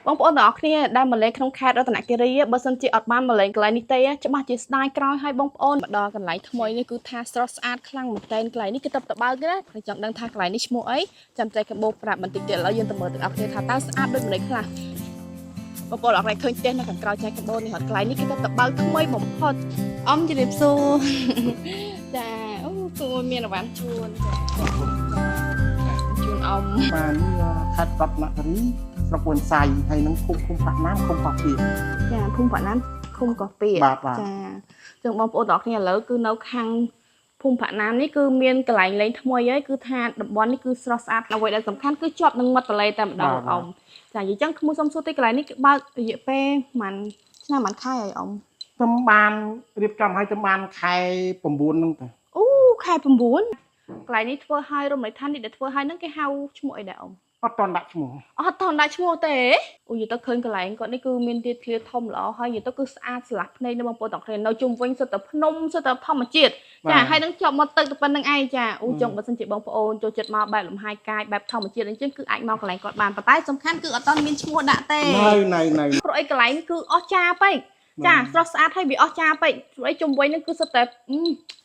បងប្អូនទាំងអស់គ្នាដែលមកលេងក្នុងខេត្តរតនគិរីបើសិនជាអត់បានមកលេងកន្លែងនេះទេច្បាស់ជាស្ដាយក្រោយហើយបងប្អូនមកដល់កន្លែងថ្មីនេះគឺថាស្រស់ស្អាតខ្លាំងមែនទែនកន្លែងនេះគឺទៅបើកណាខ្ញុំចង់ដឹងថាកន្លែងនេះឈ្មោះអីចាំចែកកាបូបប្រាប់បន្តិចទៀតឥឡូវយើងទៅមើលទាំងអស់គ្នាថាតើស្អាតដូចម្តេចខ្លះបងប្អូនអរគុណឃើញផ្ទះនៅខាងក្រោយចែកកាបូបនេះហត់កន្លែងនេះគឺទៅបើកថ្មីបំផុតអមជម្រាបសួរចាអូគួរមានអវ៉ាន់ជូនចាជូនអម បាទនេះខេត្តរតនគិរីស្រុកវ៉ាន់សៃហើយនឹងឃុំឃុំប៉ាក់ណាមឃុំប៉ាពី ចាភូមិប៉ាណានឃុំកោះពាក បាទបាទ ចាចឹងបងប្អូនទាំងអស់គ្នាឥឡូវគឺនៅខាងភូមិប៉ាណាននេះគឺមានកន្លែងលេងថ្មីហើយគឺថាតំបន់នេះគឺស្រស់ស្អាតអ្វីដែលសំខាន់គឺជាប់នឹងមាត់ទន្លេតែម្ដងអ៊ំចានិយាយចឹងក្មួយសុំសួរទីកន្លែងនេះគឺបើករយៈពេលប្រហែលឆ្នាំប្រហែលខែហើយអ៊ំ ទំបានរៀបចំឲ្យទំបានខែ9ហ្នឹងតា អូខែ9កន្លែងនេះធ្វើឲ្យរមណីយដ្ឋាននេះដែលធ្វើឲ្យហ្នឹងគេហៅឈ្មោះអីដែរអ៊ំ អត់តន់ដាក់ឈ្មោះ អត់តន់ដាក់ឈ្មោះទេអូយទៅឃើញកន្លែងគាត់នេះគឺមានទីធ្លាធំល្អហើយនិយាយទៅគឺស្អាតស្រឡះភ្នែកនៅបងប្អូនទាំងគ្នានៅជុំវិញសុទ្ធតែភ្នំសុទ្ធតែធម្មជាតិចាហើយនឹងជាប់មកទឹកទៅប៉ុណ្្នឹងឯងចាអូចង់បើសិនជាបងប្អូនចូលចិត្តមកបែបលំហែកាយបែបធម្មជាតិអញ្ចឹងគឺអាចមកកន្លែងគាត់បានប៉ុន្តែសំខាន់គឺអត់តន់មានឈ្មោះដាក់ទេ នៅនៅនៅ ព្រោះអីកន្លែងគឺអស្ចារ្យពេកចាស្រស់ស្អាតហើយវាអស្ចារ្យពេកព្រោះអីជុំវិញនឹងគឺសុទ្ធតែ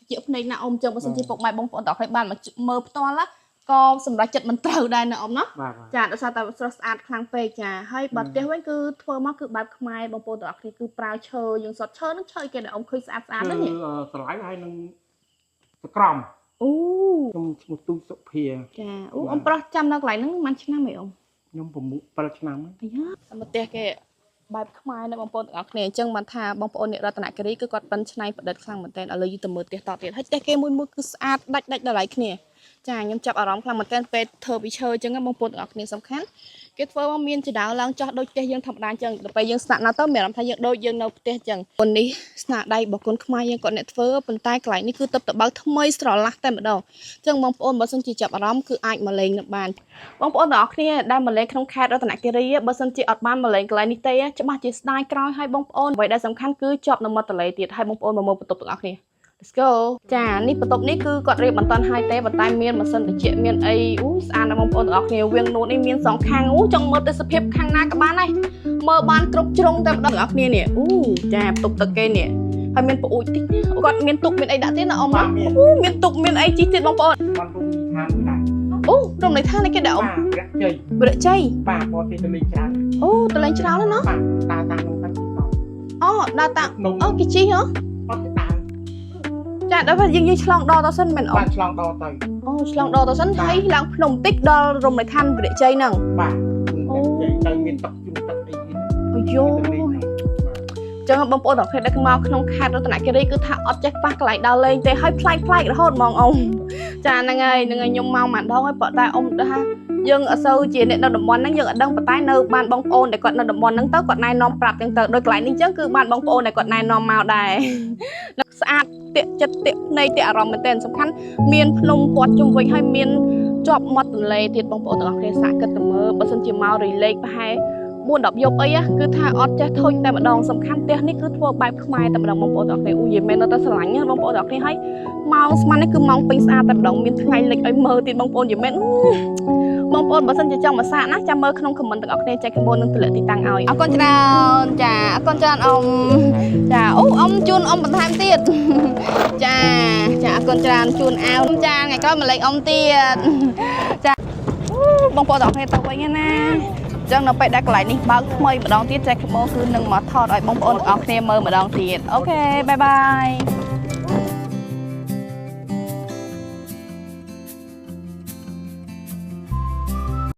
ជាភ្នែកណាអ៊ំចឹងបើសិនជាពុកម៉ែបងប្អូនទាំងគ្នាបានមកមើលផ្ទាល់ណាក៏សម្រាប់ចិត្តមិនត្រូវដែរណាអ៊ំណា បាទបាទ ចាដោយសារតែស្រស់ស្អាតខ្លាំងពេកចាហើយបើផ្ទះវិញគឺធ្វើមកគឺបែបខ្មែរបងប្អូនទាំងអស់គ្នាគឺប្រើឈើយើងសតឈើនឹងឈើគេដែលអ៊ំឃើញស្អាតស្អាតហ្នឹងនេះ ស្រឡៃហើយនឹងសក្រម អូ ខ្ញុំឈ្មោះទូចសុភា ចាអូអ៊ំប្រុសចាំនៅកន្លែងហ្នឹងប៉ុន្មានឆ្នាំហីអ៊ំ ខ្ញុំ6 7ឆ្នាំហើយ អាយ៉ាតែមកផ្ទះគេបែបខ្មែរណាបងប្អូនទាំងអស់គ្នាអញ្ចឹងបានថាបងប្អូនអ្នករតនគិរីគឺគាត់ប៉ិនច្នៃប្រឌិតខ្លាំងមែនទែនឥឡូវយូរទៅមើលផ្ទះតទៀតហើយផ្ទះគេមួយមួយគឺស្អាតដាច់ដាច់ដល់ឡៃគ្នាចាខ្ញុំចាប់អារម្មណ៍ខ្លាំងមែនទែនពេលធ្វើពីឈើអញ្ចឹងណាបងប្អូនទាំងអស់គ្នាសំខាន់គេធ្វើមកមានចដៅឡើងចោះដូចផ្ទះយើងធម្មតាអញ្ចឹងដល់ពេលយើងស្នាក់នៅទៅមានអារម្មណ៍ថាយើងដូចយើងនៅផ្ទះអញ្ចឹងគុណនេះស្នាដៃរបស់គុណខ្មែរយើងគាត់អ្នកធ្វើប៉ុន្តែកន្លែងនេះគឺទៅទៅបើកថ្មីស្រឡះតែម្ដងអញ្ចឹងបងប្អូនបើសិនជាចាប់អារម្មណ៍គឺអាចមកលេងនៅបានបងប្អូនទាំងអស់គ្នាដែលមកលេងក្នុងខេត្តរតនគិរីបើសិនជាអត់បានមកលេងកន្លែងនេះទេច្បាស់ជាស្ដាយក្រោយហើយបងប្អូនអ្វីដែលសំខាន់គឺជាប់នៅមាត់ទន្លេទៀតហើយបងប្អូនមកមើលបន្ទប់ទាំងអស់គ្នា Let's go ចានេះបន្ទប់នេះគឺគាត់រៀបមិនតាន់ហើយទេប៉ុន្តែមានម៉ាស៊ីនត្រជាក់មានអីអូស្អាតណាស់បងប្អូនទាំងអស់គ្នាវៀងនួននេះមានសងខាងអូចង់មើលទេសភាពខាងណាក៏បានដែរមើលបានគ្រប់ជ្រុងតែម្ដងទាំងអស់គ្នានេះអូចាបន្ទប់ទឹកគេនេះហើយមានប្អួយតិចណាគាត់មានទុកមានអីដាក់ទៀតណាអ៊ំណាអូមានទុកមានអីជីទៀតបងប្អូន បានរំឋានដែរ អូរមណីយដ្ឋាននេះគេដាក់អ៊ំ បាទរៈជ័យ វរៈជ័យ បាទបរទេសទៅលេងច្រើន អូតលេងច្រើនណាស់ណោះ បាទដើរតាមនោះទៅ អូដើរតា ភ្នំ អូគេជីហ៎ អត់ទេដើរ ចាដល់ពេលយើងយើងឆ្លងដទៅសិនមែនអ៊ំ បាទឆ្លងដទៅ អូឆ្លងដទៅសិនហើយឡើងភ្នំតិចដល់រមណីយដ្ឋានវរៈជ័យហ្នឹង បាទរៈជ័យទៅមានទឹកជ្រោះទឹកអីទៀត អូយូចឹងបងប្អូនទាំងគ្នាដែលមកក្នុងខេត្តរតនគិរីគឺថាអត់ចេះខ្វះកន្លែងដើរលេងទេហើយប្លែកប្លែករហូតហ្មងអ៊ំចាហ្នឹងហើយហ្នឹងហើយខ្ញុំមកម្ដងហើយប៉ុន្តែអ៊ំថាយើងអត់សូវជាអ្នកនៅតំបន់ហ្នឹងយើងអត់ដឹងប៉ុន្តែនៅបានបងប្អូនដែលគាត់នៅតំបន់ហ្នឹងទៅគាត់ណែនាំប្រាប់ចឹងទៅដោយកន្លែងនេះចឹងគឺបានបងប្អូនដែលគាត់ណែនាំមកដែរស្អាតទាក់ចិត្តទាក់ភ្នែកទាក់អារម្មណ៍មែនទែនសំខាន់មានភ្នំព័ទ្ធជុំវិញហើយមានជាប់មាត់ទន្លេទៀតបងប្អូនទាំងអស់គ្នាសាកគិតទៅមើលបើសិនជាមករីលេកប្រហែល 4 10យប់អីណាគឺថាអត់ចេះធុញតែម្ដងសំខាន់ផ្ទះនេះគឺធ្វើបែបខ្មែរតែម្ដងបងប្អូនទាំងអស់គ្នាអូយមែននៅតែស្រឡាញ់ណាបងប្អូនទាំងអស់គ្នាហើយម៉ោងស្មាននេះគឺម៉ោងពេញស្អាតតែម្ដងមានថ្ងៃលិចឲ្យមើលទៀតបងប្អូនយមែនបងប្អូនបើសិនជាចង់មកសាកណាចាំមើលក្នុង comment ទាំងអស់គ្នាចែកក្បួននឹងទម្លាក់ទីតាំងឲ្យអរគុណច្រើនចាអរគុណច្រើនអ៊ំចាអូអ៊ំជូនអ៊ំបន្ថែមទៀតចាចាអរគុណច្រើនជូនអាវចាថ្ងៃក្រោយមកលេងអ៊ំទៀតចាបងប្អូនទាំងអស់គ្នាទៅវិញណា ចឹងនៅពេលដែលកន្លែងនេះបើកថ្មីម្ដងទៀតចែកក្បូរគឺនឹងមកថតឲ្យបងប្អូនទាំងអស់គ្នាមើលម្ដងទៀត OK bye bye.